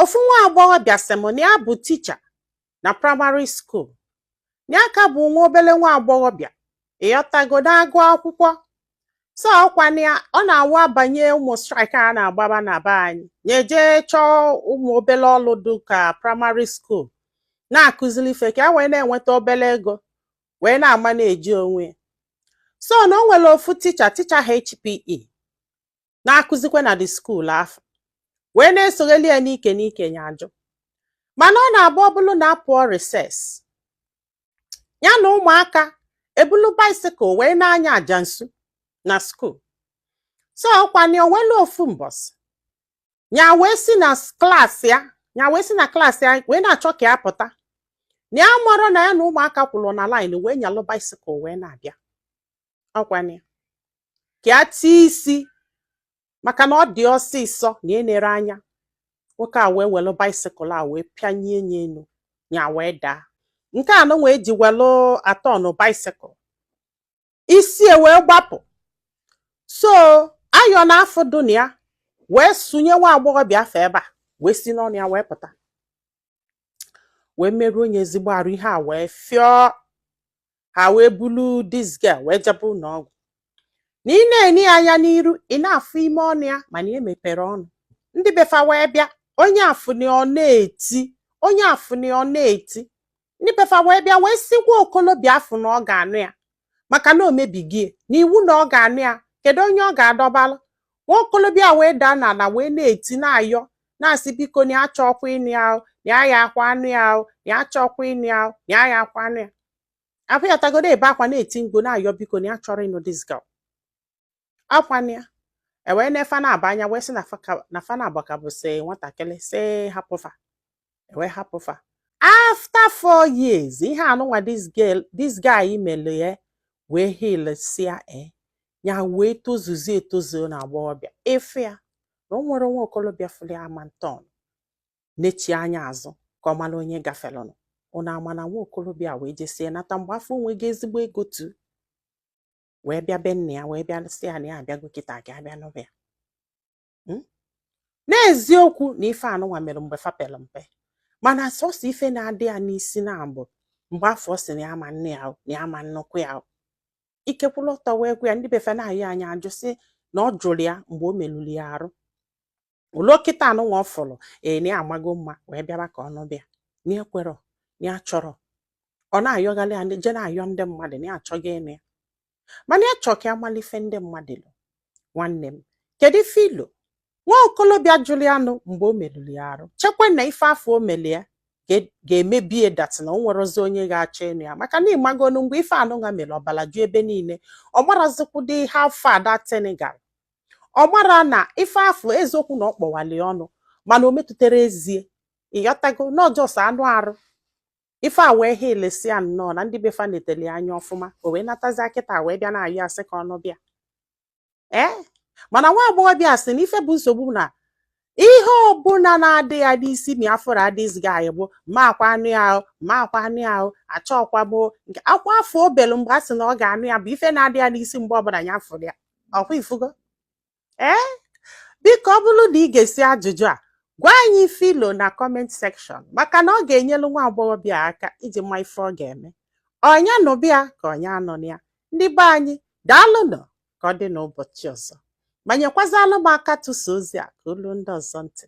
Ofu nwa agbọghọbịa sị m na ya bụ teacher na primary school, na ya ka bụ nwa obele nwa agbọghọbịa, ịghọtago, na-agụ akwụkwọ. So ọkwa na ya ọ na-awụ abanye ụmụ strike a na-agbaba na be anyị, ya eje chọọ ụmụ obele ọlụ dị ka primary school na-akụziri ife ka ya wee na-enweta obele ego wee na-ama na-eji onwe ya. So na o nwere ofu teacher HPE na-akụzikwa na the school afọ, wee na-esogheli ya n'ike n'ike. Ya ajụ, mana ọ na-abụ ọ bụrụ na apụọ recess, ya na ụmụaka ebulu bicycle wee na-anya ajansu na school. So ọkwa na owelu ofu mbọsị, ya wee si na class ya wee na-achọ ka ya pụta, na ya marọ na ya na ụmụaka kwụrụ na line wee nyalụ bicycle wee na-abịa. Ọkwa na ya ka ya tie isi, maka na ọ dị ọsịsọ na enere anya nwoke a wee welụ bicycle a wee pịanye ya elu, ya wee daa. Nke a nụnwa eji welụ atọnụ bicycle, isi e wee gbapụ. So ayọ na afọ dụ na ya wee sụnye nwa agbọghọbịa afọ ebe a, wee si n'ọnụ ya wee pụta, wee merụọ onye ezigbo arụ. Ihe a wee fịọ ha, wee bulu this girl wee jebe ụlọ ọgwụ. Na ị na-eni ya anya n'iru, ị na-afụ ime ọnụ ya, mana e mepere ọnụ. Ndị befa wee bịa, onye afụni ọ na-eti, onye afụni ọ na-eti. Ndị befa wee bịa, wee sikwa okolobịa afụ na ọ ga-anụ ya, maka na o mebigie na iwu na ọ ga-anụ ya. Kedu onye ọ ga-adọbalụ? Nwa okolobịa wee daa n'ala, wee na-eti, na-ayọ, na-asị biko na ya achọkwa ịnụ ya, na ya ya akwa anụ ya, na ya achọkwa ịnụ ya, na ya ya akwa anụ ya. Abụghọtagodo ebe akwa na-eti mkpu na-ayọ biko na ya chọrọ ịnụ this girl. Akwa na ya ewee nefa na-aba anya, wee sị na fa na-agba ka bụ sị nwatakịrị, sị hapụfa. Ewee hapụfa. After 4 years, ihe anụnwa this girl, this guy mere ya wee heal sia e ya, wee tozuzie etozuo na agbọghọbịa. Efe ya na o nwere nwa okolobịa fụrụ ya ama ntọn nechi anya azụ ka ọ mara onye gafelụnụ. Ụnụ ama na nwa okolobịa wee jesie nata mgbe afọ onwego ezigbo ego tu, wee bịa be nna ya, wee bịa sị ya na ya abịago kịta ka abịa n'ụlọ ya. N'eziokwu na ife anụnwa mere mgbe fa pere mpe, mana sọsọ ife na-adị ya n'isi na mbụ mgbe afọ ọ sị na ya ama nne ya, na ya ama nnukwu ya ikekwula ọtọ, wee gwa ya ndị befe na-ayọ anya ajụ, sị na ọ jụrụ ya mgbe o meluru ya arụ ụlọ. Kịta anụnwa ọ fụrụ ee na ya amago mma, wee bịaba ka ọ nụbịa, na ya ekwerọ, na ya chọrọ. Ọ na-ayọghalị ya, je na-ayọ ndị mmadụ na ya achọghị ịnụ ya, mana ya chọọ ka ya mala ife ndị mmadụ lụ. Nwanne m, kedu ife ilo nwa okolobịa jụrụ ya nụ mgbe o merụrụ ya arụ? Chekwa na ife afọ o mere ya ga-emebie that na o nwerozi onye ga-achọ ịnụ ya, maka na ịmagonu mgbe ife anụnwa mere, ọbara ju ebe niile. Ọ marazikwude how far that thing gara. Ọ mara na ife afọ eziokwu na ọ kpọwali ọnụ, mana o metụtara ezie, ịghọtago, na ọjọọ anụ arụ. Ife a wee ha elesi ya nnọọ na ndị befa neteli anya ọfụma. O wee natazi akịta, wee bịa na-ayọ, asị ka ọnụ bịa ee. Mana nwa agbọghọbịa sị na ife bụ nsogbu na ihe ọbụla na-adị ya n'isi ma afọrọ adịzighị anyị bụ ma akwa anụ ya ahụ, ma akwa anụ ya ahụ, achọkwa m nke akwa afọ obelu mgbe a sị na ọ ga-anụ ya bụ ife na-adị ya n'isi mgbe ọbụla ya fụrụ ya. Ọkwa ifugo? Ee, biko, ọ bụrụ na ị ga-esi ajụjụ a, gwa anyị ife ilo na comment section, maka na ọ ga-enyelu nwa agbọghọbịa aka iji ma ife ọ ga-eme, ọnya nụbịa ka ọnya anọ ya. Ndị be anyị, daalụnụ. Ka ọ dị n'ụbọchị ọzọ. Ma nyekwazalụ m aka tụsa ozi a ka olu ndị ọzọ ntị.